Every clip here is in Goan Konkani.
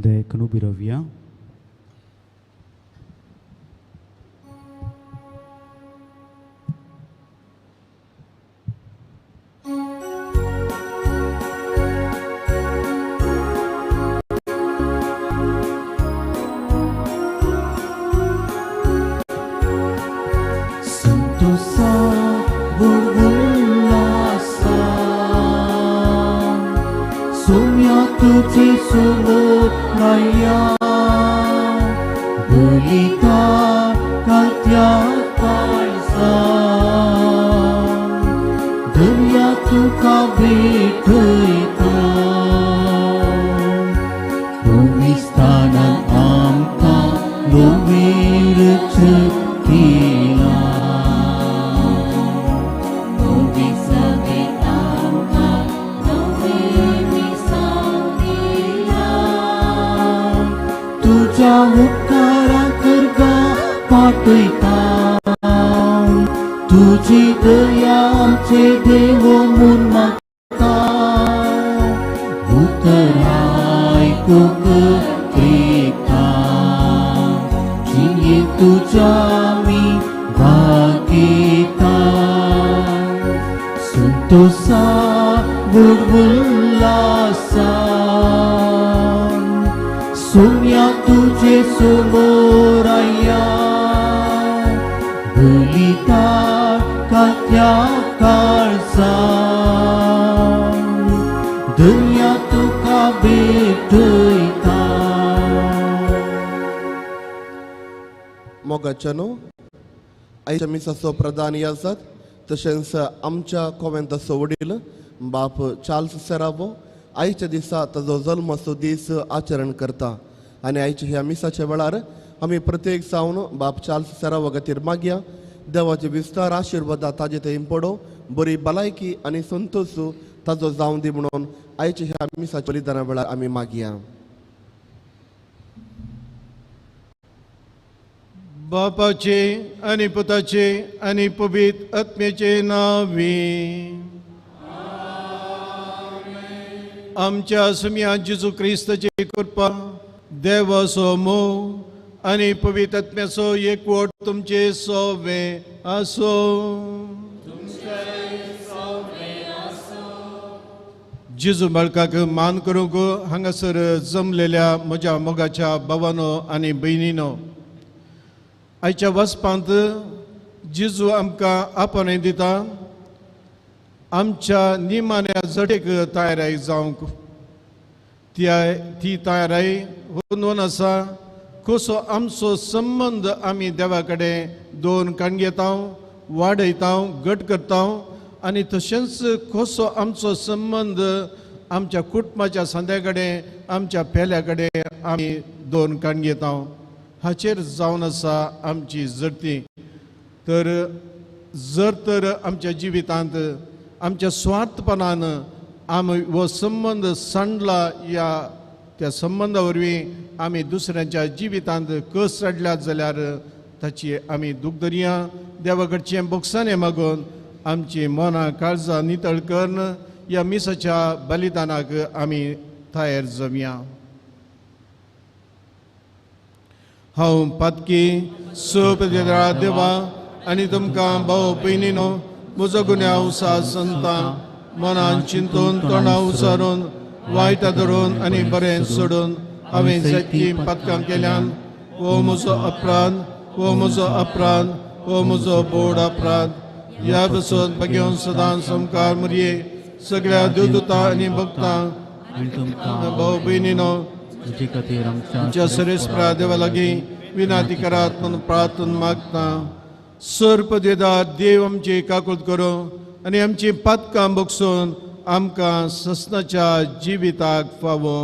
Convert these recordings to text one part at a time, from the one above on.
देखून उबी रावया. संतोषा बुडबुल्लासा सोम्या तुझे समोर बलिता कात्या काळजा दर्या तुका भेटयता पविस्थानान आमकां लोवेरच केला. तुज्या उपकारा करगा पाठयता तुजी दया आमचे देव म्हूण मागता उतर आयकूंक त्रेता जिये तुज्या आमी भागयता संतोषा बुडबुल्लासा सोम्या तुझे समोर आया बलिता कात्या काळजा दर्या तुका भेटयता. मोगाच्यानो, आयच्या मिसाचो प्रधान याजक तशेंच आमच्या कोवेंताचो वडील बाप चार्ल्स सेरावो आयच्या दिसा ताजो जल्माचो दीस आचरण करता आनी आयच्या ह्या मिसाच्या वेळार आमी प्रत्येक जावन बाप चार्ल्स सेरावो खातीर मागया. देवाचे विस्तार आशिर्वादा ताजे थंय पडो, बरी भलायकी आनी संतोश ताजो जावन दी म्हणून आयच्या ह्या मिसाच्या बलिदाना वेळार आमी मागया. बापाचे आनी पुताचे आनी पवित्र आत्म्याचे नांवे. आमच्या सुम्या जेजू क्रिस्ताची कृपा, देवाचो मोग आनी पवित्र आत्म्याचो एकवट तुमचे सोवे आसो. जेजू बाळकाक मान करूंक हांगासर जमलेल्या म्हज्या मोगाच्या भावानो आनी भयणीनो, आयच्या वचपांत जेजू आमकां आपोवणें दिता आमच्या निमाण्या जटेक तयाराय जावंक. ती तयाराय होनून आसा कसो आमचो संबंद आमी देवा कडेन दोन काणगेता, वाडयता, घट करता आनी तशेंच कसो आमचो संबंद आमच्या कुटुंबाच्या सांद्या कडेन, आमच्या पेल्या कडेन आमी दोन काणगेता, हाचेर जावन आसा आमची जडती. तर जर तर आमच्या जिवितांत आमच्या स्वार्थपणान आमी हो संबंद सांडला या त्या संबंदा वरवीं आमी दुसऱ्यांच्या जिवितांत कस चडल्यात जाल्यार ताची आमी दूख धरया. देवा कडचें बोगसाणें मागून आमची मनां काळजां नितळ करून ह्या मिसाच्या बलिदानाक आमी तयार जावया. हांव पातकी सोप देवा आनी तुमकां भाव भयणीनो म्हजो गुन्यांव संतां मनान चिंतून तोंडां उचारून वायटां धरून आनी बरें सोडून हांवें जायतीं पातकां केल्यान. हो म्हजो अपराध, हो म्हजो अपराध, हो म्हजो बोड अपराध. ह्या पसून बगेवन सदां समकार मुरये सगळ्या देवदूतां आनी भक्तां भाव भयणीनो आमच्या सरेस्परा देवा लागीं विनाती करात म्हूण प्रार्थना मागता. सर्प देदार देव आमची काकूत करूं आनी आमची पातकां बगसून आमकां ससनाच्या जिविताक फावो.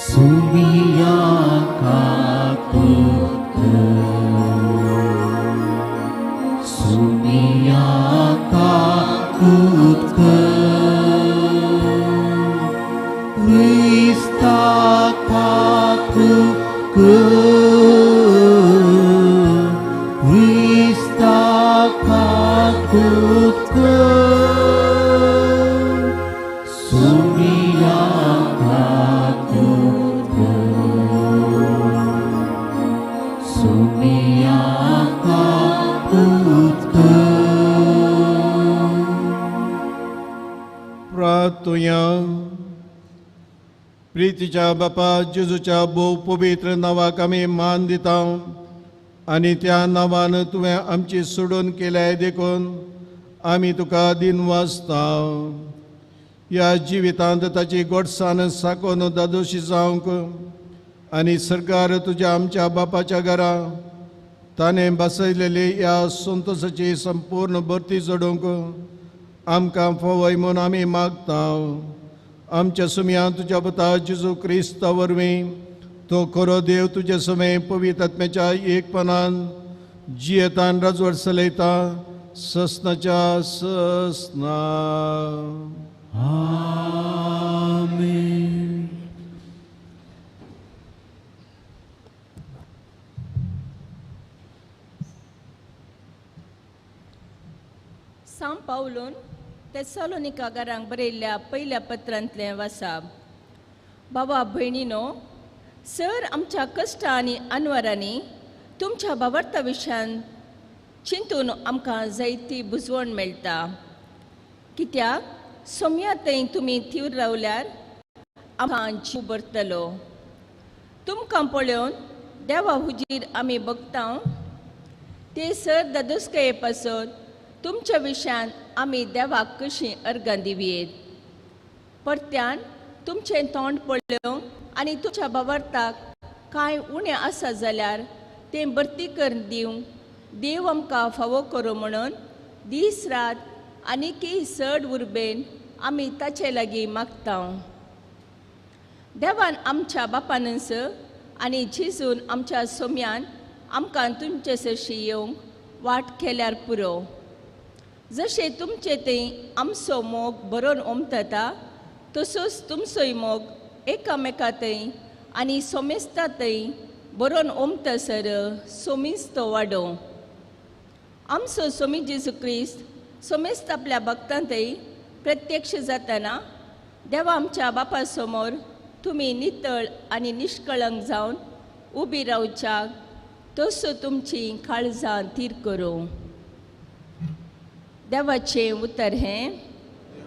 सुमिया काकूत, सुमिया काकूत, क्रिस्ता काकूत, क्रिस्ता काकूत. प्रितीच्या बापा जेजूच्या भोव पवित्र नांवाक आमी मान दिता आनी त्या नांवान तुवें आमची सोडून केल्याय देखून आमी तुका दिनवासता. ह्या जिवितांत ताची गोडसाण साकोन दादोशी जावंक आनी सरकार तुज्या आमच्या बापाच्या घरा ताणें बसयलेली ह्या संतोशाची संपूर्ण भरती जोडूंक आमकां फावय म्हूण आमी मागता. आमच्या सुमयान तुज्या पुता जेजू क्रिस्ता वरवीं तो खरो देव तुजे समय पवित्र आत्म्याच्या एकपणान जियेतान राजवट चलयता ससनाच्या ससना. आमेन. सांव पावलून तेसालोनिकागारांक बरयल्ल्या पयल्या पत्रांतलें वासाब. बाबा भयणीनो, सर आमच्या कश्टां आनी अनवरांनी तुमच्या बावर्ता विशयान चिंतून आमकां जायती बुजवण मेळटा. कित्याक सोम्या थंय तुमी थीर रावल्यार आमकां जीव भरतलो. तुमकां पळोवन देवा हुजीर आमी बगता ते सर दादोसकाये पासत तुमच्या विशयान आमी देवाक कशी अर्गां दिवयेत. परत्यान तुमचें तोंड पळोवंक आनी तुमच्या बावर्ताक कांय उणें आसा जाल्यार तें भरती करून दिवंक देव आमकां फावो करूं म्हणून दीस रात आनीकय चड उर्बेन आमी ताचे लागीं मागता. देवान आमच्या बापानस आनी जेजून आमच्या सोम्यान आमकां तुमचे सरशी येवंक वाट केल्यार पुरो. जशें तुमचे थंय आमचो मोग बरोवन ओमतता तसोच तुमचोय मोग एकामेका थंय आनी सोमेस्ता थंय बरोवन ओमतसर सोमीस तो वाडोवं. आमचो सोमी जेजू क्रिस्त सोमेस्त आपल्या भक्तां थंय प्रत्यक्ष जातना देवा आमच्या बापा समोर तुमी नितळ आनी निश्कळंक जावन उबी रावच्याक तसो तुमची काळजां थीर करूं. देवाचें उतर हें.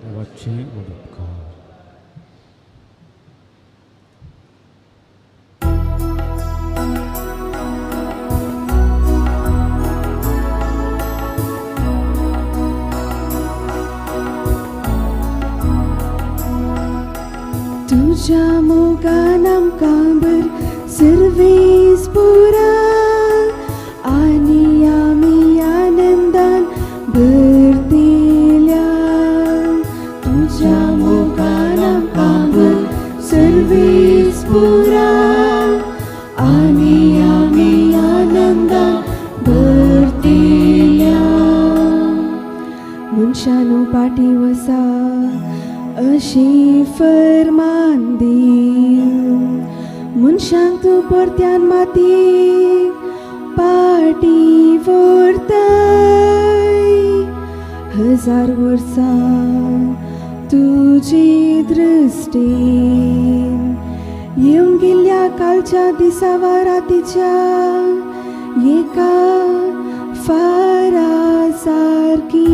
देवाचें उपकार. तुझ्या मोगान आमकां भर सर्वेस पुरा आनी आमी आनंदान भरतेल्या. तुझ्या मोगान आमकां भर सर्वेस पुरा आनी आमी आनंदान भरतेल्या. मनशानू पाटी वसा अशी फरमान दी मनशांक तूं परत्यान मातयेक पाटी व्हरताय. हजार वर्सां तुजी दृश्टीन येवन गेल्ल्या कालच्या दिसा वा रातीच्या एका फारा सारकी.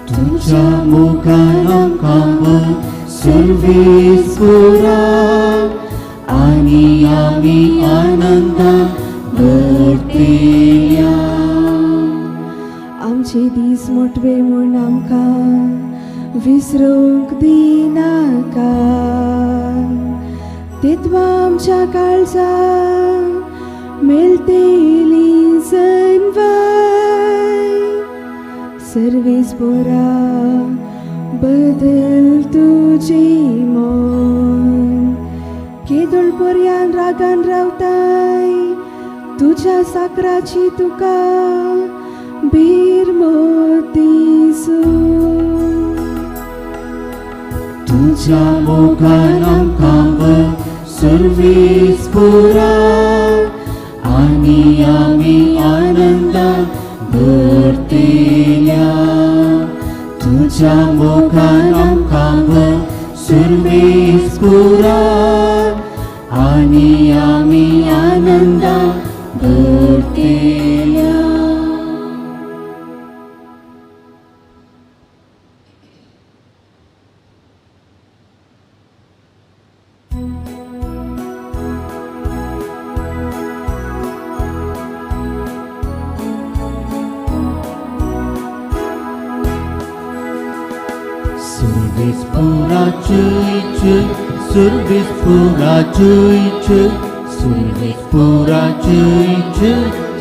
तुझ्या मोगान आमकां भर सर्वेस पुरा आनी आमी आनंदान भरतेल्या. आमचे दीस मोटवे म्हूण आमकां विसरूंक दिनाका. तेत्वा आमच्या काळजाक मेळटेली जनवाय. सर्वेस पोरा बदल तुजी मन केदोळ पर्यान रागान रावताय तुज्या साकराची तुका भीरमोत दिसूं. तुझ्या मोगान आमकां भर सर्वेस पुरा आनी आमी आनंदान भरतेल्या. तुझ्या मोगान आमकां भर सर्वेस पुरा आनी आमी आनंदान भरतेल्या. पूरा चर्च, सर्विस पूरा चर्च, सर्विस पूरा चर्च,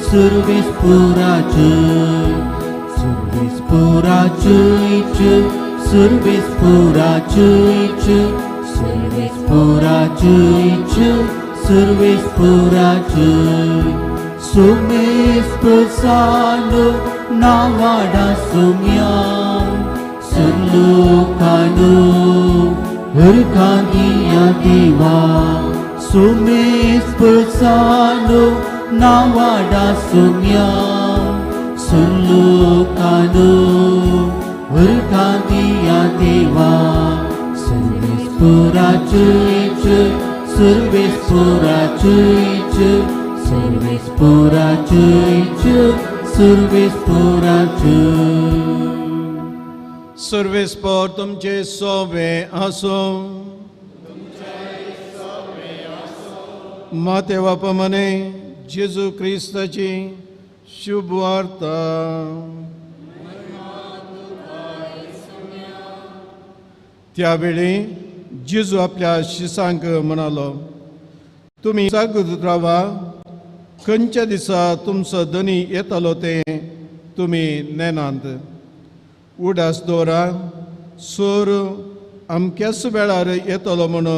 सर्विस पूरा चर्च, सर्विस पूरा चर्च, सर्विस पूरा चर्च, सर्विस पूरा चर्च, सर्विस पूरा चर्च. सुमेस प्रसानो नावाडा सुम्या सुरलोकानो हरखादिया देवा. सुमेस प्रसानो नावाडा सुम्या सुरलोकानो हरखादिया देवा. सर्विस पुरा चर्च, सर्विस पुरा चर्च, सर्विस पुरा चर्च, सर्विस पुरा चर्च. सर्वेस्पोर तुमचे सोवे आसूं. माते बापा मने जेजू क्रिस्ताची शुभ वार्ता. त्यावेळी जेजू आपल्या शिसांक म्हणालो, तुमी जागृत रावा, खंयच्या दिसा तुमचो धनी येतलो तें तुमी नेनात. उडास दवरा, सोर अमक्याच वेळार येतलो म्हूण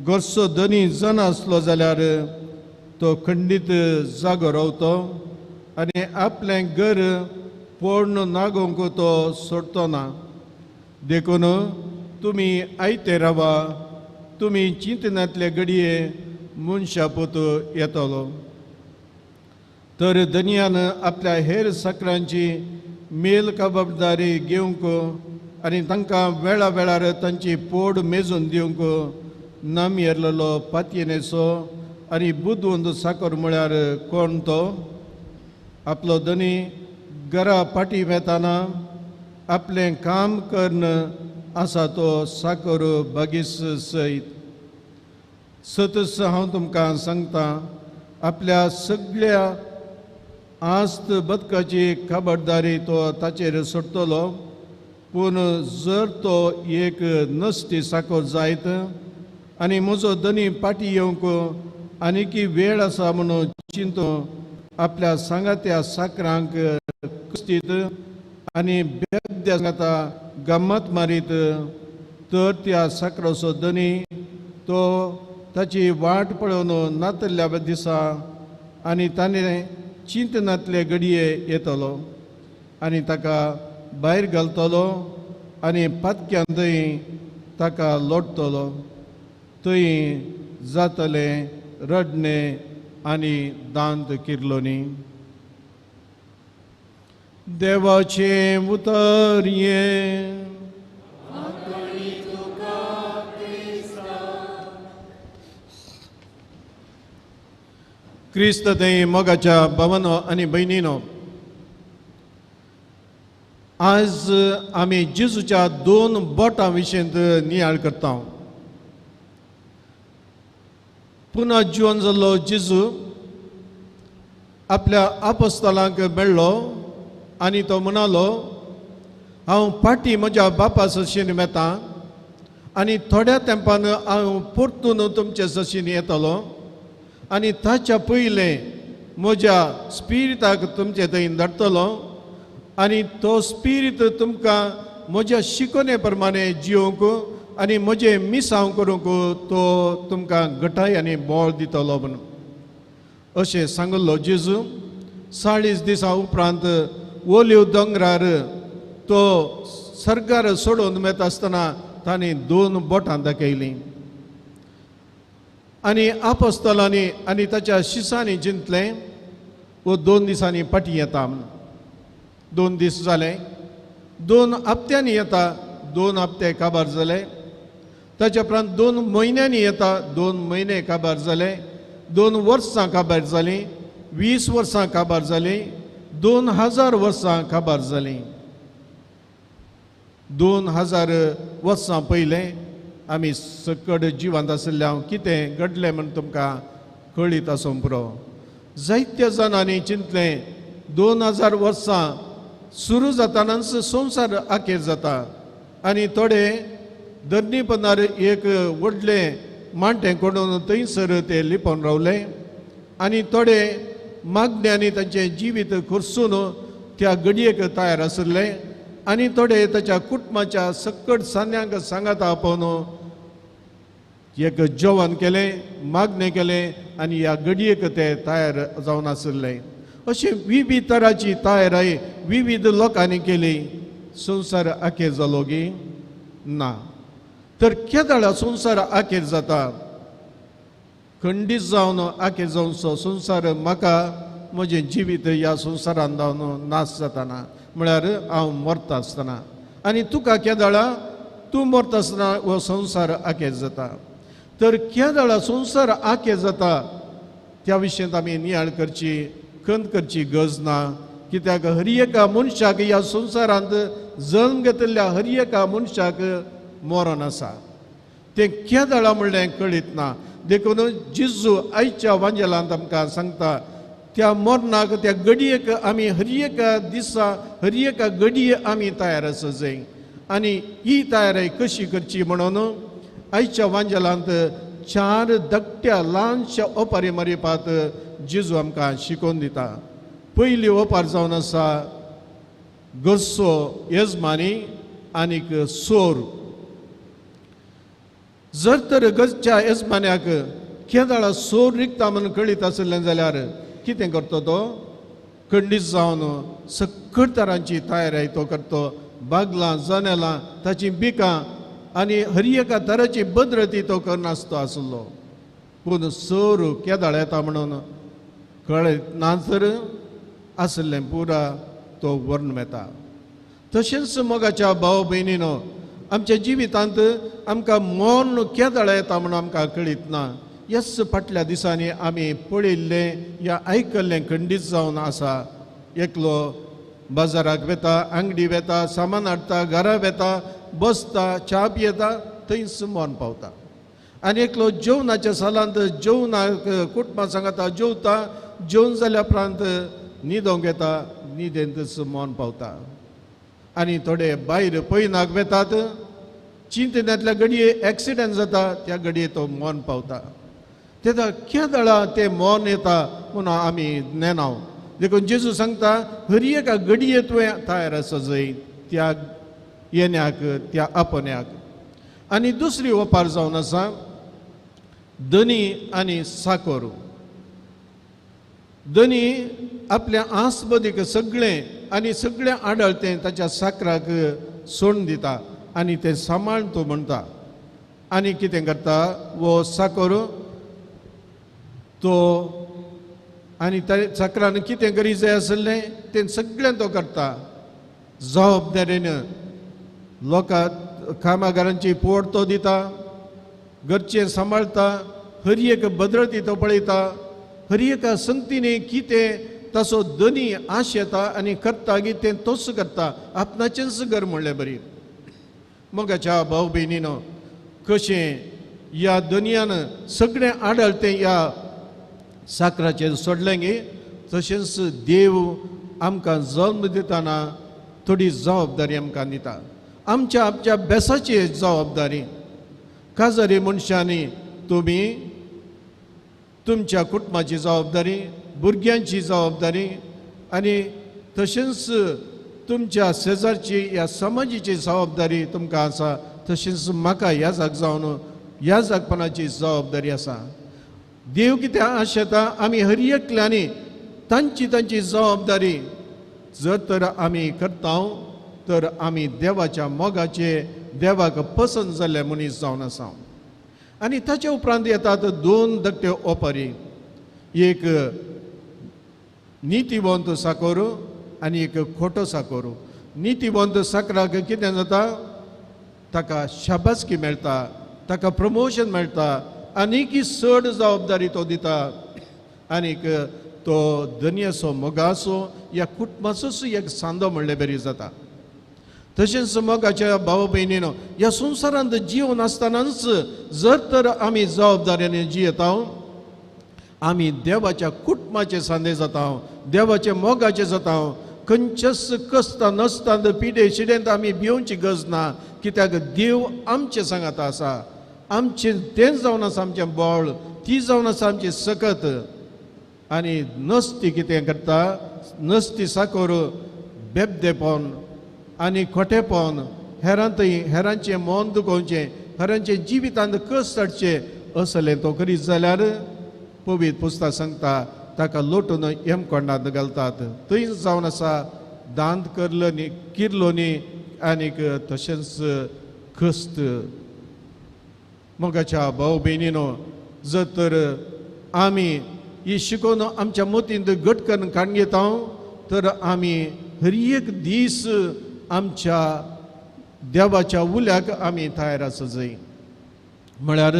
घरचो धनी जाणा आसलो जाल्यार तो खंडीत जागो रावतो आनी आपलें घर पोर्ण नागोवंक तो सोडतो ना. देखून तुमी आयते रावा, तुमी चिंतनांतले घडये मनशा पूत येतलो. तर धनयान आपल्या हेर सकरांची मेल खबरदारी घेवंक आनी तांकां वेळा वेळार तांची पोड मेजून दिवंक नामयेरलेलो पातयेनेचो आनी बुदवंत साकर म्हळ्यार कोण तो? आपलो धनी घरा फाटीं वेताना आपलें काम कर्ण आसा तो साकर बागीस सयत. सतस हांव तुमकां सांगता, आपल्या सगळ्या आस्त बदकाची खबरदारी तो ताचेर सोडटलो. पूण जर तो एक नस्ती साकर जायत आनी म्हजो धनी फाटीं येवंक आनीकी वेळ आसा म्हणून चिंतून आपल्या सांगात्या साकरांक कस्तीत आनी बेबद्या सांगाता गम्मत मारीत, तर त्या साकराचो धनी तो ताची वाट पळोवन नातल्या दिसा आनी ताणें चिंतनांतले घडये येतलो आनी ताका भायर घालतलो आनी पातक्यान थंय ताका लोटतलो. थंय जातलें रडणें आनी दांत किर्लोनी. देवाचें उतर हें. क्रिस्त थंय मोगाच्या भावानो आनी भयणीनो, आज आमी जेजूच्या दोन बोटां विशयंत नियाळ करता. पुनः जिवन जाल्लो जेजू आपल्या आपस्तलांक मेळ्ळो आनी तो म्हणालो, हांव फाटीं म्हज्या बापा सशीन वेता आनी थोड्या तेंपान हांव परतून तुमचे सशीन येतलो आनी ताच्या पयलें म्हज्या स्पिरिताक तुमचे थंय धाडटलो आनी तो स्पिरीत तुमकां म्हज्या शिकोवणे प्रमाणे जियोवंक आनी म्हजें मिसांव करूंक तो तुमकां घटाय आनी बळ दितलो म्हणून अशें सांगलो जेजू. 40 दिसां उपरांत ओलिव दोंगरार तो सरकार सोडून वता आसतना तांणी दोन बोटां दाखयलीं आनी आपस्तलांनी आनी ताच्या शिसांनी चिंतलें, वो 2 दिसांनी फाटीं येता म्हणून. 2 दीस जाले, 2 हप्त्यांनी येता, 2 हप्ते काबार जाले. ताच्या उपरांत 2 म्हयन्यांनी येता, 2 म्हयने काबार जाले, 2 वर्सां काबार जालीं, 20 वर्सां काबार जालीं, 2000 वर्सां काबार जालीं. 2000 वर्सां पयलें आमी सकड जिवंत आशिल्ले हांव कितें घडलें म्हण तुमकां कळीत आसूं पुरो. जायत्या जाणांनी चिंतलें 2000 वर्सां सुरू जातानाच संवसार अखेर जाता आनी थोडे धरणी पनार एक व्हडलें मांटें कोणून थंयसर ते लिपोवन रावले आनी थोडे मागण्यांनी तांचें जिवीत खर्चून त्या घडयेक तयार आशिल्ले आनी थोडे ताच्या कुटुंबाच्या सकट सांद्यांक सांगात आपोवन एक जेवण केलें, मागणें केलें आनी ह्या घडयेक ते तयार जावन आशिल्ले. अशें विविध तराची तयारी विविध लोकांनी केली. संवसार आखेर जालो गी ना? तर केदळा संवसार आखेर जाता? खंडीत जावन आखेर जावचो संवसार म्हाका म्हजें जिवीत ह्या संवसारान जावन नाश जाताना, म्हळ्यार हांव मरता आसतना आनी तुका केदळा तूं मरता आसतना हो संवसार आखेर जाता. तर केदळा संवसार आखेर जाता त्या विशयांत आमी नियाळ करची, खंत करची गरज ना. कित्याक हर एका मनशाक ह्या संवसारांत जल्म घेतिल्ल्या हर एका मनशाक मरण आसा, तें केदळा म्हणलें कळीत ना. देखून जेजू आयच्या वांजेलांत आमकां सांगता त्या मरणाक त्या घडयेक आमी हर एका दिसा हर एका घडये आमी तयार आसा जाय. आनी ही तयारी कशी करची म्हणून आयच्या वांजेलांत चार धाकट्या ल्हानश्या ओपारी मारिपात जेजू आमकां शिकोवन दिता. पयली ओपार जावन आसा घरचो येजमानी आनीक सोर. जर तर घरच्या येजमान्याक केदळा सोर रिगता म्हणून कळीत आशिल्लें जाल्यार कितें करतो तो? खंडीत जावन सकट तरांची तयारी तो करतो. बागलां, जनेलां, ताचीं बिकां आनी हर एका तराची भद्रती तो करनासतो आसलो. पूण सोर केदळ येता म्हणून कळत ना तर आशिल्लें पुरा तो वर्ण येता. तशेंच मोगाच्या भाव भयणीनो, आमच्या जिवितांत आमकां मरण केदळ येता म्हणून आमकां कळीत ना. येस फाटल्या दिसांनी आमी पळयल्लें या आयकल्लें खंडीत जावन आसा. एकलो बाजाराक वेता, आंगडी वेता, सामान हाडटा, घरा वेता, बसता, च्या पियेता, थंयच मरण पावता. आनी एकलो जेवणाच्या सालांत जेवणाक कुटुंबा सांगता जेवता, जेवन जाल्या उपरांत न्हिदोंक येता, न्हिदेंतच मरण पावता. आनी थोडे भायर पयनाक वेतात, चिंतनांतल्या घडये एक्सिडंट जाता, त्या घडये तो मरण पावता. तेन्ना केदळा तें मरण येता म्हणून आमी नेनाव. देखून जेजू सांगता हर एका घडये तुवें तयार आसा जाय त्या येण्याक, त्या आपण्याक. आनी दुसरी ओपार जावन आसा धनी आनी साकोर. धनी आपल्या आसबदीक सगळें आनी सगळें आडळतें ताच्या साकराक सोडून दिता आनी तें सांबाळ तो म्हणटा. आनी कितें करता वो साकोर तो आनी साकरान कितें करी जाय आसलें तें सगळें तो करता. जबाबदारेन लोकां कामागारांची पोट तो दिता, घरचें सांबाळटा, हर एक भद्रती तो पळयता, हर एका संगतीने कितें ताचो धनी आश येता आनी करता की तें तोच करता, आपणाचेंच घर म्हणलें बरी. मोगाच्या भाव भयणीनो, कशें ह्या धनयान सगळें आडळतें ह्या साकराचेर सोडलें गी, तशेंच देव आमकां जल्म दितना थोडी जबाबदारी आमकां दिता. आमच्या आमच्या बेसाची जबाबदारी. काजारी मनशांनी तुमी तुमच्या कुटुंबाची जबाबदारी, भुरग्यांची जबाबदारी आनी तशेंच तुमच्या शेजारची ह्या समाजाची जबाबदारी तुमकां आसा. तशेंच म्हाका ह्या जाग जावन ह्या जागपणाची जबाबदारी आसा. देव कितें आशेता आमी हर एकल्यांनी तांची तांची जबाबदारी जर तर आमी करता तर आमी देवाच्या मोगाचे, देवाक पसंत जाल्ले मनीस जावन आसा. आनी ताचे उपरांत येतात दोन धाकट्यो ओपारी, एक नितीवंत साकोर आनी एक खोटो साकोर. नितीवंत साकराक कितें जाता, ताका शाबासकी मेळटा, ताका प्रमोशन मेळटा, आनीक चड जबाबदारी तो दिता, आनीक तो धनयाचो मोगाचो ह्या कुटुंबाचोच एक सांदो म्हणले बरी जाता. तशेंच मोगाच्या भाव भयणीनो, ह्या संवसारांत जिवन आसतनाच जर तर आमी जबाबदाऱ्यांनी जियेता, आमी देवाच्या कुटुंबाचे सांदे जाता, देवाचे मोगाचे जाता. खंयच्याच कसता नसता पिडे शिडेंत आमी भिवची गरज ना, कित्याक देव आमचें सांगात आसा, आमचें तेंच जावन आसा आमचें बळ, ती जावन आसा आमची सकत. आनी नस्ती कितें करता, नस्ती साकोर बेबदेपण आनी खोटेपण, हेरांतय हेरांचें मन दुखोवचें, हेरांचें जिवितांत कस चडचें असलें तो करीत जाल्यार पवित्र पुस्तक सांगता ताका लोटून यमकोंडांत घालतात. थंय जावन आसा दांत करलो न्ही, किरलो न्ही आनीक तशेंच खस्त. मोगाच्या भाव भयणीनो, जर तर आमी ही शिकोवन आमच्या मतींत घट करून काडून घेता तर आमी हर एक दीस आमच्या देवाच्या उल्याक आमी तयार आसा जाय. म्हळ्यार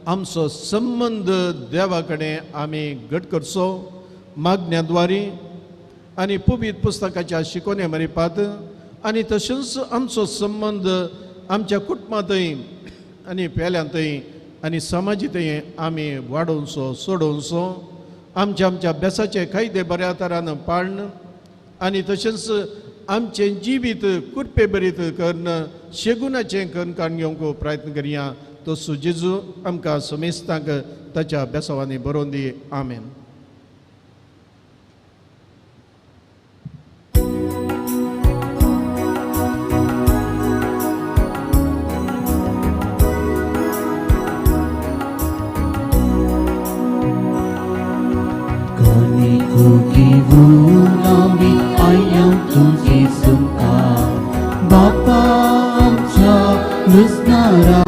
आमचो संबंद देवा कडेन आमी घट करचो मागण्या द्वारी आनी पवित्र पुस्तकाच्या शिकोवणे मरिपात, आनी तशेंच आमचो संबंद आमच्या कुटुंबांतय आनी पेल्यांतय आनी समाजीतय आमी वाडोवचो, सोडोवचो. आमच्या आमच्या अभ्यासाचे कायदे बऱ्या तरान पाळण आनी तशेंच आमचें जिवीत कुरपे बरीत करून शेगुणाचें करून काडून घेवंक प्रयत्न करया. तो जेजू आमकां समेस्तांक ताच्या अभ्यासांनी बरोवन दी. आमेन. बापा आमच्या लुसनारा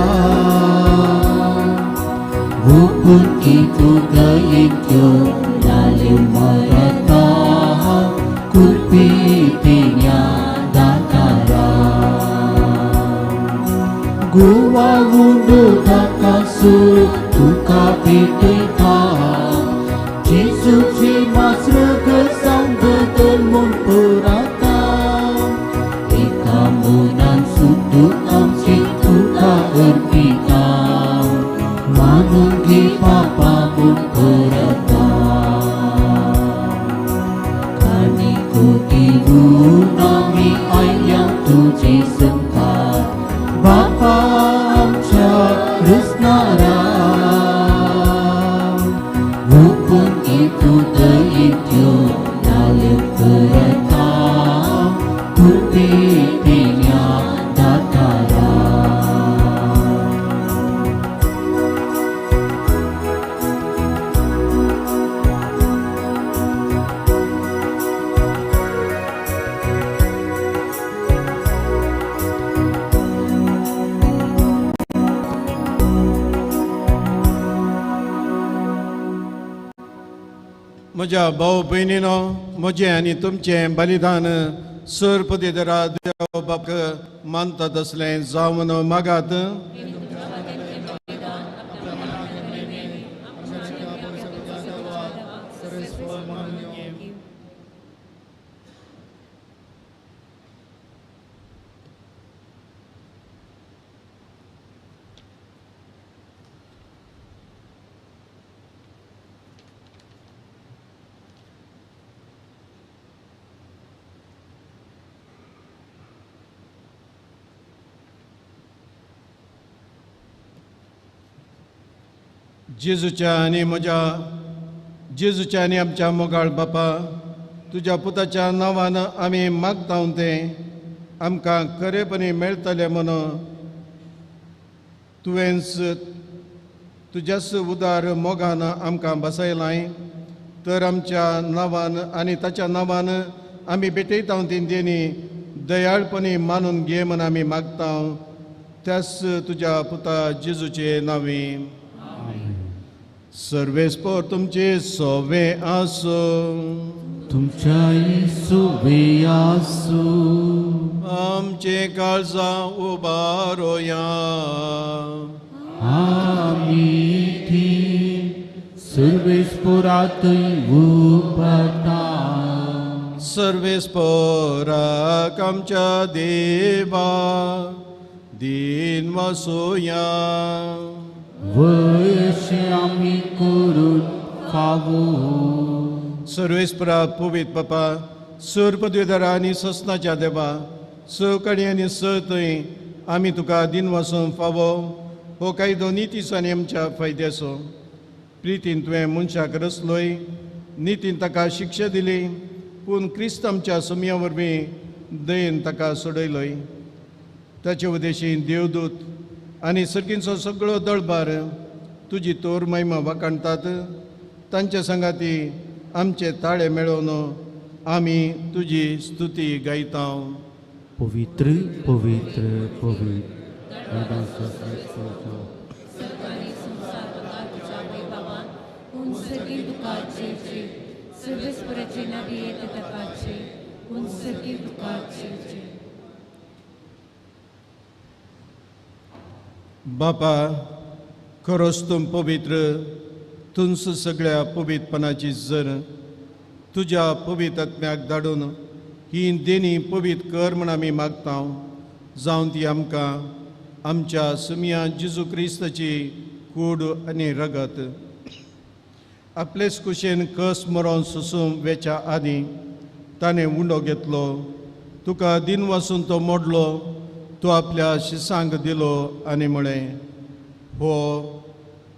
वोपून की तुका येत्यो लाले मरता कुरपी तेन्या दातारा गोवा उंडो ताका सूर तुका भेटयता जेजूचे मास्र सांगतल म्हूण पुराता एका मनान सुद्दू आमचे तुका अर्पिता मानून घे पापा म्हूण पुरता काणिको दिवन आमी आयल्या तुजे संकार बापा आमच्या रुसनारा तू दयेत्यो लाल पुरता कुरपे तेन्या दातारा. म्हज्या भाव भयणीनो, म्हजें आनी तुमचें बलिदान सर पदिदरा देव बाप मानता तसलें जावन मागात. जेजूच्या आनी म्हज्या जेजूच्या आनी आमच्या मोगाळ बापा, तुज्या पुताच्या नांवान आमी मागता तें आमकां खरेपणी मेळटलें म्हणून तुवेंच तुज्याच उदार मोगान आमकां बसयलां. तर आमच्या नांवान आनी ताच्या नांवान आमी भेटयता ती देणी दयाळपणी मानून घे म्हूण आमी मागता त्याच तुज्या पुता जेजूचे नांवी. सर्वेस्पोर तुमचे सोवे आसूं, तुमच्याय सुवे आसूं. आमचे काळजां उबारोया, आमी ती सर्वेस्पोरातय उबारता. सर्वेस्पोराक आमच्या देवा दीन वसोया, वयशे आमी करून फावो. सर्वेस्परा पवित्र बापा, सर पदवीधरा आनी ससनाच्या देवा, स कडी आनी स थंय आमी तुका दिनवासून फावो हो कायदो नितीचो आनी आमच्या फायद्याचो. प्रितीन तुवें मनशाक रचलोय, नितीन ताका शिक्षा दिली, पूण क्रिस्त आमच्या सुमया वरवीं दयेन ताका सोडयलोय. ताचे उद्देशी देवदूत आनी सर्गींचो सगळो दळबार तुजी तोर महिमा वाखाणतात. तांच्या सांगाती आमचे ताळे मेळोवन आमी तुजी स्तुती गायता. पवित्र पवित्र पवित्र बापा, खरोच तूं पवित्र, तुंच सगळ्या पवित्रपणाची जर. तुज्या पवित्र आत्म्याक धाडून ही देणी पवित्र कर म्हण आमी मागता, जावन ती आमकां आमच्या सुमया जेजू क्रिस्ताची कूड आनी रगत आपलेच कुशेन कस मरोन सोसूंक वेच्या आदीं ताणें उंडो घेतलो, तुका दिन वासून तो मोडलो, तो आपल्या शिसांक दिलो आनी म्हळें, हो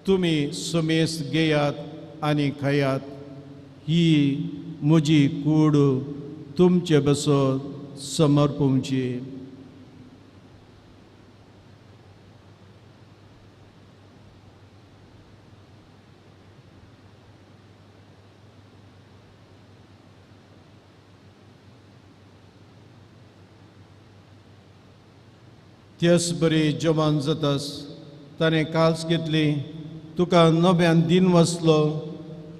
तुमी समेस घेयात आनी खायात, ही म्हजी कूड तुमचे बसत समर्पूंची. त्यास बरी जवान जातास ताणें काल्स घेतली, तुका नव्यान दिन वसलो,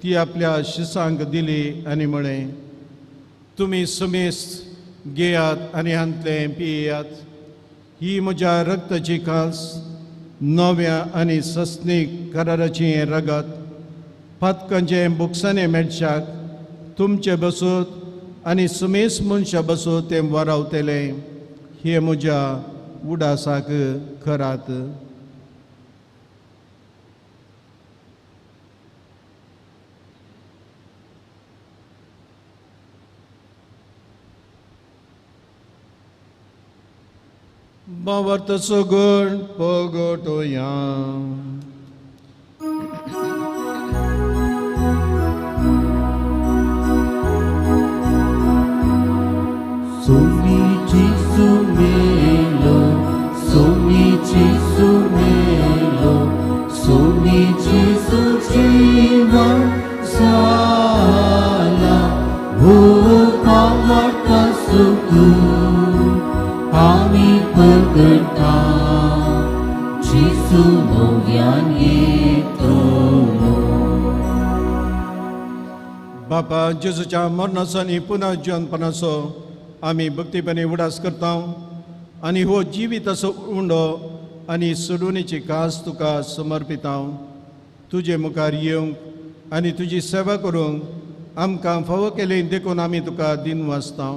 ती आपल्या शिसांक दिली आनी म्हळें, तुमी समेस घेयात आनी हांतलें पियात, ही म्हज्या रक्ताची काल्स, नव्या आनी सस्नीक कराराची रगत, पातकांचें बुकसांनी मेळशाक तुमचे बसूत आनी समेस मनशा बसूत तें वारावतलें, हें म्हज्या उडासाक करात. भावार्थाचो गण पगटोया. Somi Jesu melo, Somi Jesu melo, Somi Jesu jivan sala, ho pavarta sukhu आमी पगडता, जेजू नव्यान येतलो. बापा, जेजूच्या मरणाचो आनी पुनः जिवनपणाचो आमी भक्तीपणी उडास करता आनी हो जिविताचो उंडो आनी सोडवणेची कास तुका समर्पिता. तुजे मुखार येवंक आनी तुजी सेवा करूंक आमकां फावो केली देखून आमी तुका दिन वाचता.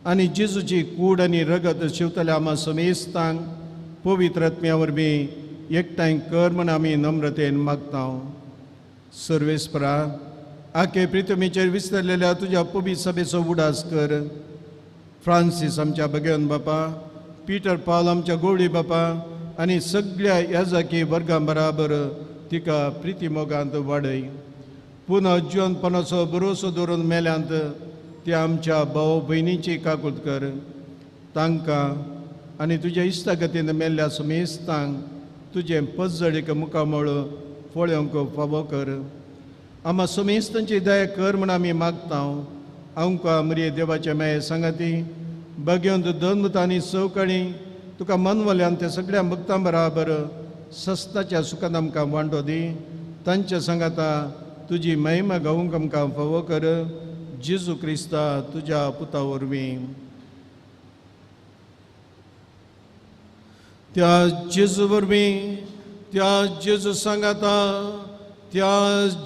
आनी जेजूची कूड आनी रगत शिवतल्या आमा समेस्तांक पवित्र आत्म्या वरवीं एकठांय कर म्हण आमी नम्रतेन मागता. सर्वेस्परा, आखे प्रितमीचेर विस्तारलेल्या तुज्या पवित्र सभेचो उडास कर. फ्रांसीस आमच्या भगवन बापा, पीटर पावल आमच्या गोवळी बापा आनी सगळ्या याजाकी वर्गां बराबर तिका प्रिती मोगांत वाडय. पुनः जिवनपणाचो भरोसो दवरून मेल्यांत ते आमच्या भाव भयणीची काकूत कर. तांकां आनी तुज्या इश्टागतीन मेल्ल्या समेस्तांक तुजें पजळीक मुखामळ फळोवंक फावो कर. आमा समेस्तांची दया कर म्हण आमी मागता. आमकां मरिये देवाचे माये सांगाती बगेवंत दोन आनी सवकाळी तुका मनवल्यान त्या सगळ्या भक्तां बराबर सस्ताच्या सुखान आमकां वांटो दी. तांच्या सांगाता तुजी महिमा गावूंक आमकां फावो कर. जेजू क्रिस्ता तुज्या पुता वरवीं. त्या जेजू वरवीं, त्या जेजू सांगाता, त्या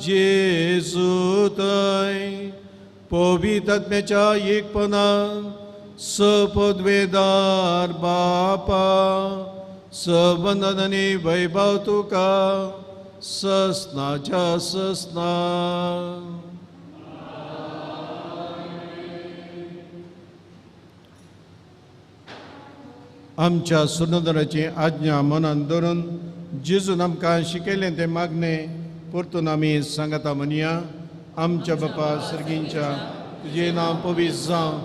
जेजू थंय पवित्र आत्म्याच्या एकपणान सपदवेदार बापा सवंदन आनी वैभव तुका ससनाच्या ससना. आमच्या सुनंदराची आज्ञा मनान धरून जेजून आमकां शिकयलें तें मागणें परतून आमी सांगता म्हणया. आमच्या बापा सर्गींच्या, तुजें नांव पवित्र जावं,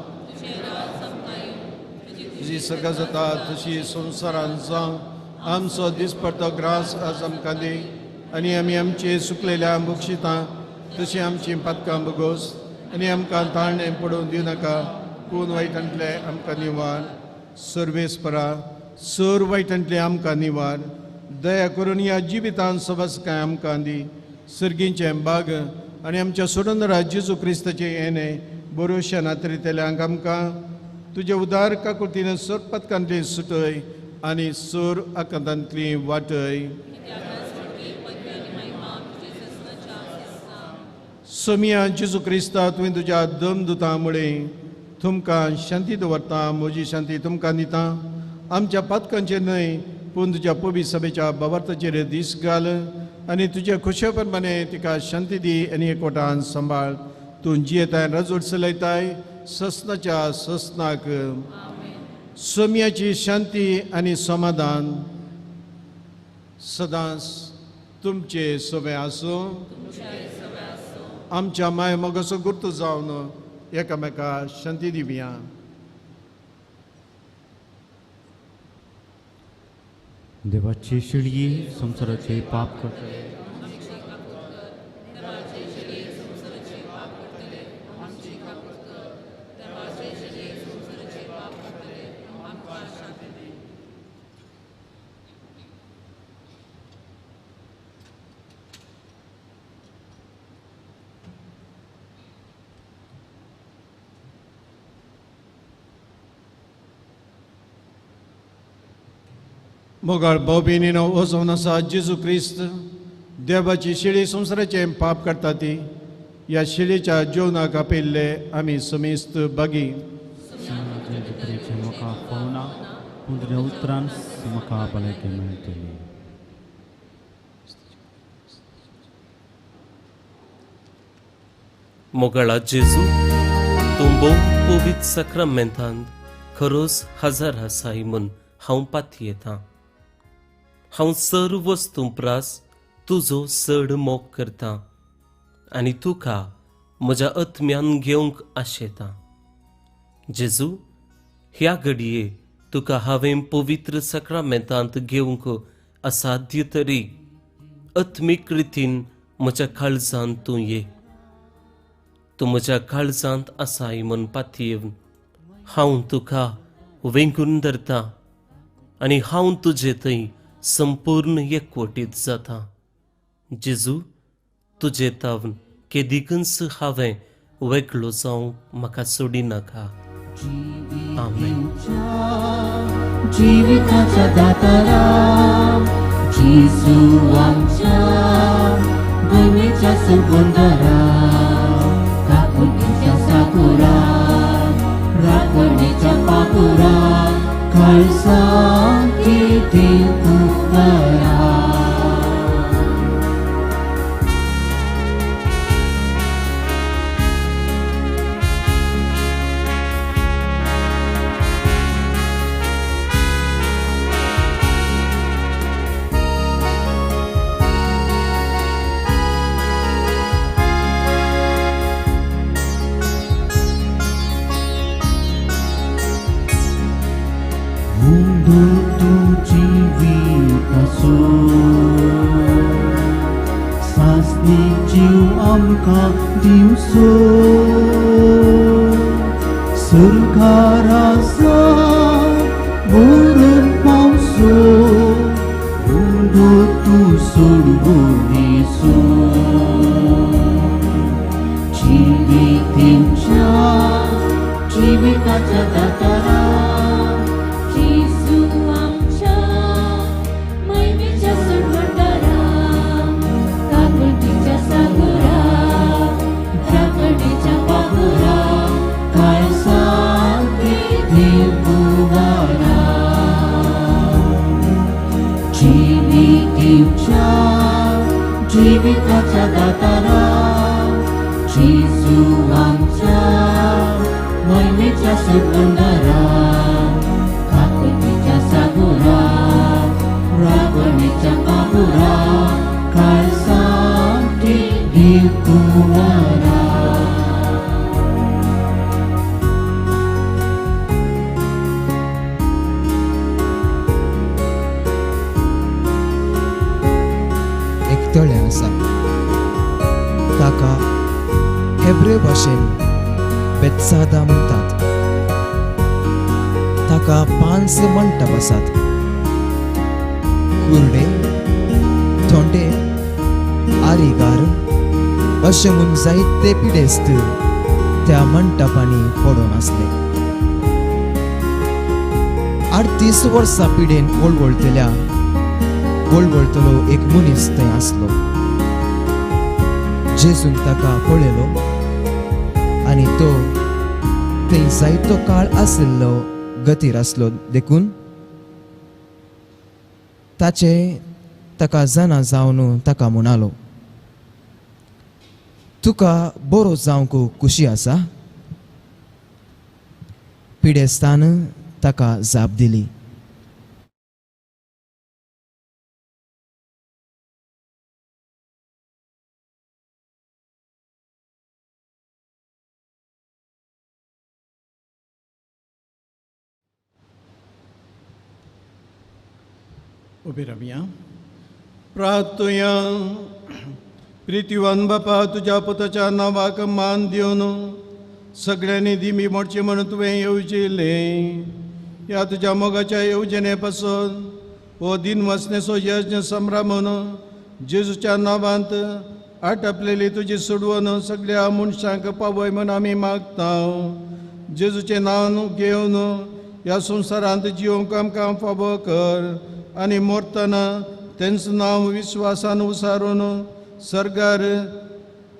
तुजी सर्गा जाता तशी संवसारान जावं. आमचो दिसपडतो ग्रास आज आमकां दी आनी आमी आमचे सुकलेल्या बक्षितां तशी आमची पातकां बगोस आनी आमकां ताळणें पडोवन दिवं नाका, पूण वायटांतलें आमकां निवार. सर्वेस्परा सर वायटांतलें आमकां निवार. दया करून ह्या जिवितान सवसकाय आमकां दी. सर्गींचें बाग आनी आमच्या सोडंदरा जेजू क्रिस्ताचें येणें बरोवश्या नातरितल्यांक आमकां तुजे उदार काकुळतीन सर पदकांतली सुटय आनी सर आकांतांतली वाटय. सोमिया जेजू क्रिस्ता, तुवें तुज्या दमदुता मुळे तुमकां शांती दवरता, म्हजी शांती तुमकां दिता. आमच्या पातकांचेर न्हय पूण तुज्या पवित्र सभेच्या बाबार्थाचेर दीस घाल आनी तुज्या खोशे प्रमाणे तिका शांती दी आनी एकवटान सांबाळ. तूं जियेताय रजवट चलयताय ससनाच्या ससनाक. सोम्याची शांती आनी समाधान सदांच तुमचे सोबे आसूं. आमच्या माय मोगाचो गुर्त जावन एकामेका शांती दिवया. देवाची शिळी संवसाराचे पाप करतले. मोगाळ भाव भयणीनो, हो जावन आसा जेजू क्रिस्त देवाची शिळी संवसाराचें पाप काडटा ती. ह्या शिळेच्या जेवणाक आपयल्ले आमी समेस्त बागी. म्हाका फावना पूण तुज्या उतरान म्हाका भलायकी मेळटली. मोगाळा जेजू, तूं भोव पवित्र साक्रामेंतांत खरोच हजार आसाय म्हूण हांव पातयेतां. हांव सर्व वस्तूं प्रास तुजो चड मोग करतां आनी तुका म्हज्या आत्म्यान घेवंक आशेतां. जेजू, ह्या घडये तुका हांवें पवित्र साक्रामेंतांत घेवंक असाध्य तरी आत्मीक रितीन म्हज्या काळजांत तूं ये. तूं म्हज्या काळजांत आसाय म्हूण पातयेवन हांव तुका वेंगून धरतां आनी हांव तुजे थंय संपूर्ण एकवटीत जाता. जेजू, तुजे तावन केदिकूच हांवें वेगळो जावंक म्हाका सोडिनाका. आमेन. जिविताच्या दातारा जेजू आमच्या भुमीच्या सुगंधरा, काकुळटीच्या साकुरा, राखणीच्या पाकुरा, काळजांत देवकुवरा. जीव आमकां दिवचो सरकाराचो भरून पावसो उंदो तूं सोडवणेचो. जिवितेंच्या जिविताच्या दातारा जेजू आमच्या महिमेच्या सोडवणदारा, काकुळटीच्या सागोरा, राखणीच्या पाकुरा, काळजांत देवकुवारा. जिवितेंच्या जिविताच्या दातारा जेजू आमच्या महिमेच्या सोडवणदारा, काकुळटीच्या देव कुंवरा. एक तळें आसा, ताका हेब्रे भाशेन बेत्सादा म्हणटात. ताका 5 मंटप आसात. कुर्डे, थोंडे, आरीगार अशें म्हूण जायते पिडेस्त त्या मंटपांनी पडून आसले. 38 वर्सां पिडेन वळवळतल्या वळवळतलो एक मनीस थंय आसलो. जेजून ताका पळयलो आनी तो थंय जायतो काळ आशिल्लो गतीर आसलो देखून ताचे ताका जाणा जावन ताका म्हणालो, तुका बरो जावंक खुशी आसा? पिडेस्तान ताका जाप दिली, उबी रावया. प्रार्थुया. प्रितीवान बापा, तुज्या पुताच्या नांवाक मान दिवन सगळ्यांनी दिमी मोडची म्हणून तुवें येवजिलें. ह्या तुज्या मोगाच्या येवजणे पासून हो दिन वसनेचो यज्ञ संभ्रमून जेजूच्या नांवांत आटपलेली तुजी सोडवून सगळ्या मनशांक पावय म्हूण आमी मागता. जेजूचें नांव घेवन ह्या संवसारांत जिवंक आमकां फावो कर आनी मरतना तेंच नांव विस्वासान उसारून सर्गार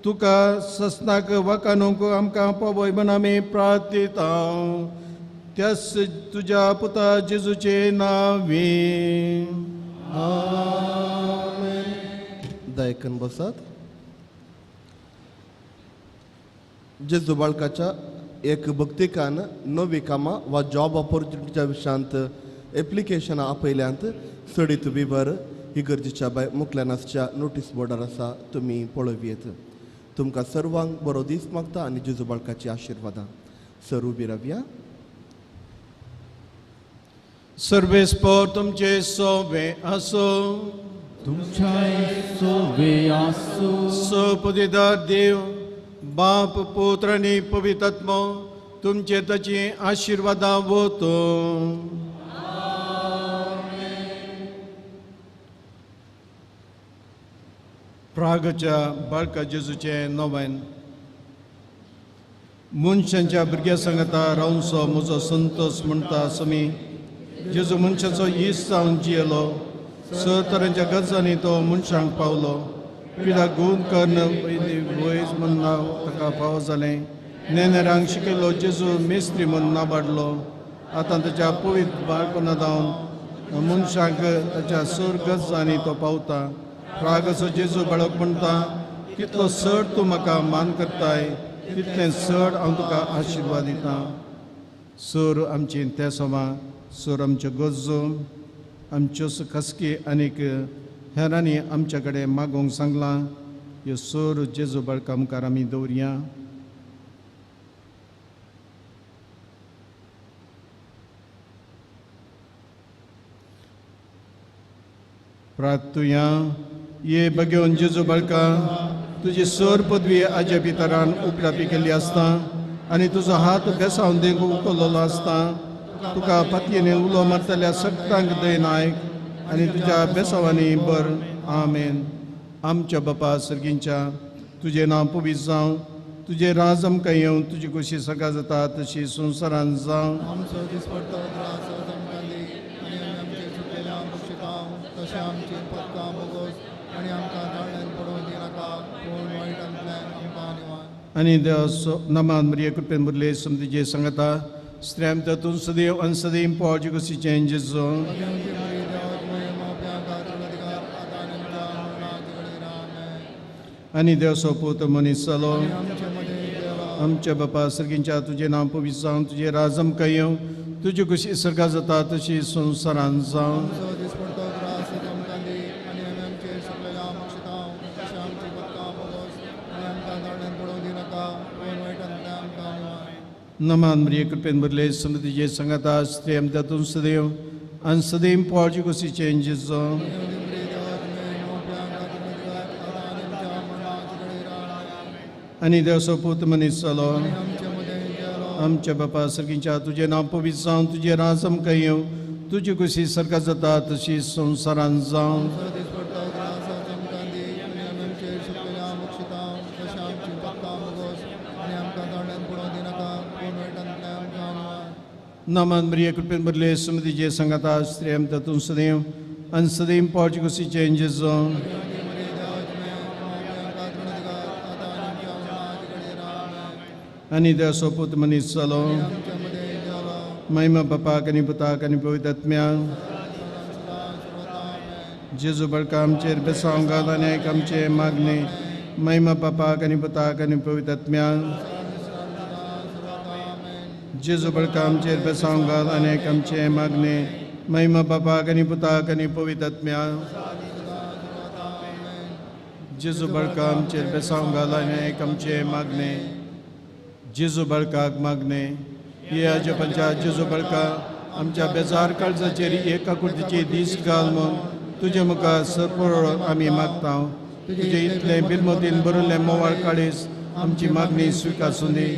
तुका ससनाक वाकानूंक आमकां पावय म्हूण आमी प्रार्थता. त्याच तुज्या पुता जेजूचे नांवे. दयकन बसात. जेजू बाळकाच्या एक भक्तिकान नवी कामां वा जॉब ऑपॉर्च्युनिटीच्या विशयांत एप्लिकेशनां आपयल्यांत. चडीत विवर ही गरजेच्या बाय मुखल्यान आसच्या नोटीस बोर्डार आसा, तुमी पळोवयेत. तुमकां सर्वांक बरो दीस मागता आनी जेजू बाळकाची आशिर्वादां. सर उबी रावया. सर्वेस्पोर तुमचे सोवे आसो. तुमच्या सोवे आसो. सपदिदार देव बाप पुत्र आनी पवित्र आत्मो तुमचे ताची आशिर्वादां वतो. प्रागच्या बाळका जेजूचें नवेन. मनशांच्या भुरग्या सांगता रावचो म्हजो संतोष म्हणटा समी. जेजू मनशाचो इश्ट जावन जियेलो. स तरांच्या गजांनी तो मनशांक पावलो. पिडा गुण कर्ण वयज म्हूण नांव ताका फावो जालें. नेनेरांक शिकयलो जेजू मेस्त्री म्हूण नाबाडलो. आतां ताच्या पवित्र बाळपणा जावन मनशांक ताच्या सर गजांनी तो पावता. रागाचो जेजू बाळक म्हणटा, कितलो चड तूं म्हाका मान करताय तितलें चड हांव तुका आशिर्वाद दितां. सर आमची तेसोमा, सर आमच्यो गरजो, आमच्यो खासगी आनीक हेरांनी आमच्या कडेन मागोवंक सांगलां. ह्यो सर जेजू बाळका मुखार आमी दवरया. प्रार्थुया. ये बगेवन जेजू बाळका, तुजी सर पदवी आज्या पितरान उपरापी केल्ली आसता आनी तुजो हात बेसावन देंगू उखल्लो आसता. तुका पातयेने उलो मारतल्या सगळ्यांक दय नायक आनी तुज्या बेसावांनी बर. आमेन. आमच्या बापा सर्गींच्या, तुजें नांव पवित्र जावं, तुजें राज आमकां येवं, तुजी खोशी सगळ्या जाता तशी संवसारान जावं. आमचो दिसपडतो त्रास आज आमकां दी आनी आमी आमचे चुकलेल्या बक्षितां तशें आमची पदकां बोगोस आनी आमकां ताळ्यान पडोवंक दिनाका, पूण वायटांतल्यान आमकां निवार. आनी देव नमान मरिये कृपेन भरले समतीचे सांगता स्त्रियां तातूंत सदैव आनी सदैव पावचे कशीचें जेजू. आनी देव सोपूत मनीस जालो आमच्या बापा सर्गींच्या, तुजें नांव पवित्र जावं, तुजें राज आमकां येवं, तुजी खुशी सर्गा जाता तशी संवसारान जावं. आमचो दिसपडतो त्रास आज आमकां दी आनी आमी आमचे चुकलेल्या बक्षितां तशें आमची पदकां बोगोस नमान मरिये कृपेन भरले समृद्धीचे सांगाता स्त्री आमच्या तूं सदैव आनी सदैव पोळची कुशीचे जेजू. आनी देवसो पूत मनीस जालो आमच्या बापा सर्गीच्या तुजें नांव पवित्र जावं, तुजें राज आमकां येवं, तुजी कुशी सारका जाता तशी संवसारान जावं. नमन मरिये कृपेन भरले समृद्धीचे सांगाता स्त्री आमच्या तूं सदैव आनी सदैव पोळची कुशीचे जेजू. आनी देवसो पूत मनीस जालो महिमा बापाक आनी पुताक आनी पवित्र आत्म्याक. जेजू बळका आमचेर बेसांव घाल आनी आयक आमचे मागणे. महिमा बापाक आनी पुताक आनी पवित्र आत्म्याक. जेजू बळका आमचेर बेसांव घाल आनी आयक आमचे मागणे. महिमा बापाक आनी पुताक आनी पवित्र आत्म्याक. जेजू बळका आमचेर बेसांव घाल आनी आयक आमचे मागणे. जेजू बळकाक मागणे हे आजे पंचा जेजू बळका आमच्या बेजार काळजाचेर एका कुर्तीचे दीस घाल म्हूण तुजे मुखार सरपळ आमी मागता. तुजे इतलें बिरमतीन भरिल्लें मोवाळ काळीज आमची मागणी स्विकासूं दी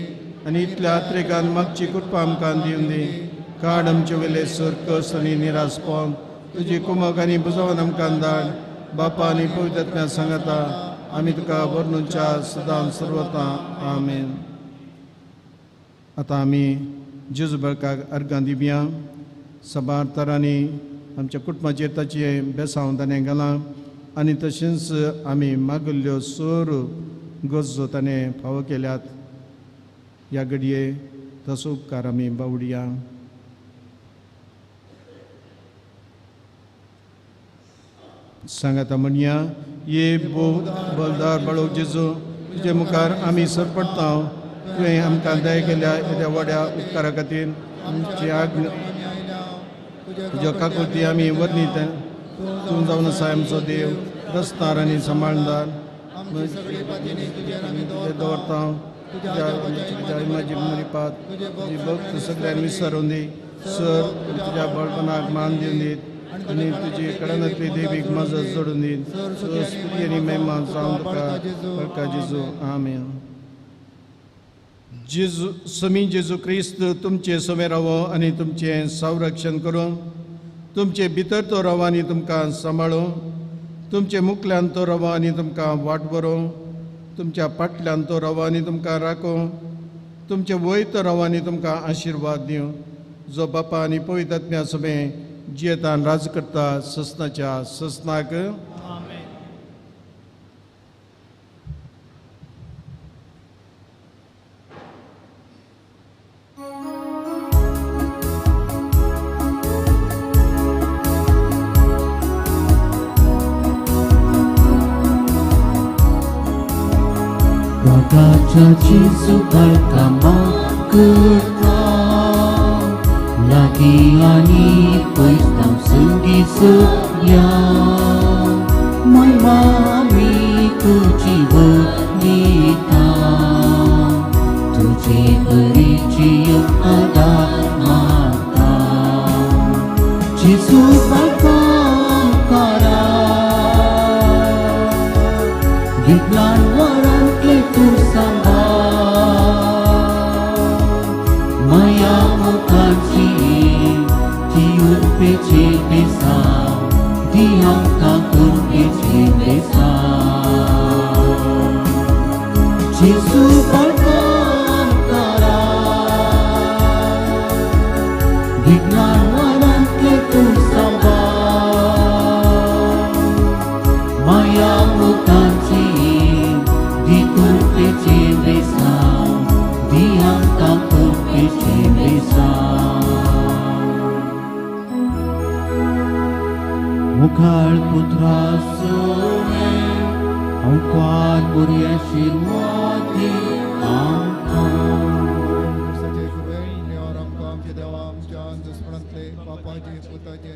आनी इतल्या आत्रेकान मागची कृपा आमकां दिवन दी. काड आमचे वयले सरकस आनी निरासपण तुजी कुमक आनी बुजोवन आमकां धाड. बापा आनी पवित्र आत्म्या सांगाता आमी तुका वर्णूच्या सदां सर्वता. आमेन. आतां आमी जेजू बळकाक अर्गां दिवया. साबार तरांनी आमच्या कुटुंबाचेर ताचें बेसांव ताणें घालां आनी तशेंच आमी मागिल्ल्यो सोर गरजो ताणें फावो केल्यात. ह्या घडये तसो उपकार आमी बावडया. सांगाता म्हणया, ये भोव बलदार बाळोक जेजू तुजे मुखार आमी सरपडटा. तुवें आमकां दया केल्या येद्या व्हड्या उपकारा खातीर आमची आज्ञा तुज्या काकुळती आमी वर्णीत. तूं जावन आसा आमचो देव, रस्तार आनी सांबाळदार. दवरता तुज्या म्हजी मरिपात तुजी भक्त सगळ्यांक विसरून दी. सर तुज्या बळपणाक मान दिवन दीत आनी तुजी कडानांतली देवीक मजत जोडून दीत. स्तुती आनी महिमा जावन तुका बळका जेजू. आमेन. जेजू समी जेजू क्रिस्त तुमचे समेर रावो आनी तुमचें संरक्षण करूं. तुमचे भितर तो रावो आनी तुमकां सांबाळूं. तुमचे मुखल्यान तो रावो आनी तुमकां वाट बरोवं. तुमच्या फाटल्यान तो रावो आनी तुमकां राखूं. तुमचे वयर तो रावो आनी तुमकां आशिर्वाद दिवं. जो बापा आनी पवित्र आत्म्या समें जियेतान राज करता ससनाच्या ससनाक. जेजू बळका मागता लागीं आनी पयस धांव संगी सगळ्या महिमा आमी तुजी वंदिता. तुजे बरीची आदार मागता. जेजू बळका आमकारा विज्ञान वरांतले तूं सांबाळ. माया मुखाची ती उर्बेचे बेसांव दी आमकां उर्बेचे बेसांव. जेजू बळका आमकारा विज्ञान वरांतले तूं सांबाळ. माया मुखाची दी उर्बेचे बेसांव दी आमकां उर्बेचे बेसांव. मुखाळ पुत्रा सोवे अंकार बरी आशिर्वाद दी आमकां. आमच्या देवा आमच्या दुस्मणांतले पापाचे पुताचे